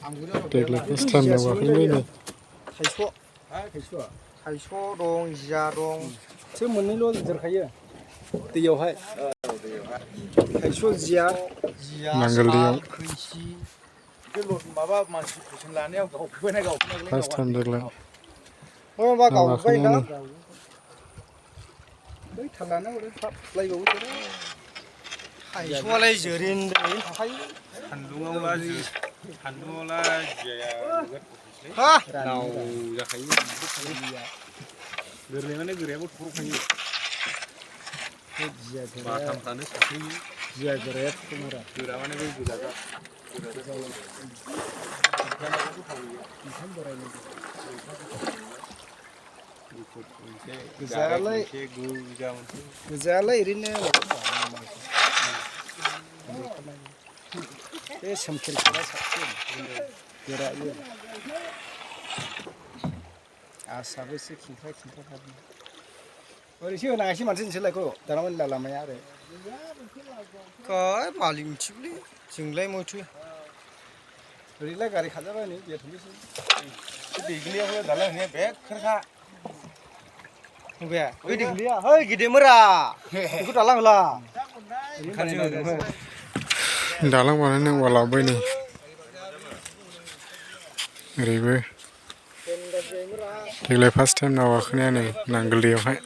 देग्लाय first time दावगाखैलै नै थाइस' दं जिया दं बिसोर मोननैल' गिदिरखायो दैयावहाय थाइस' जिया नांगोल दैयाव खैसि माबा मानसि कुइसन लानायाव गावफैनाय फार्स्ट टाइम देग्लाय होनबा गावबाय दावगाखैनो दा बै थालानो हरै थाब लायबावो थाइस'आलाय जोरेनदों थाखायो सान्दुङावला जियाया हा नाव जाखायो गोरलै माने गोरायाबो थख्र'खायो बाथामफ्रानो साखैयो जिया गोराया थुखोमोरा गोरा माने बै गोजाजा गोजायालाय ओरैनो बे सोमखेरखेरा साबसिन गोरायो आसाबो एसे खेंख्रा हाबो ओरैसो होनाङासै मानसि नोंसोरलायखौ दाना मोनला लामाया आरो काय मालिक मिथिगौलै जोंलाय मथो ओरैलाय गारि खारजाबाय नै दैया थांनोसै दैग्लियाखौ दालाय होनाया बेगखारखा बबे ओइ दैग्लिया है गिदिरमोरा बेखौ दालां होला दालां बानायनांगौबा लाबोबाय नै ओरैबो देग्लाय फार्स्ट टाइम दावगाखैनाया नै नांगोल दैयावहाय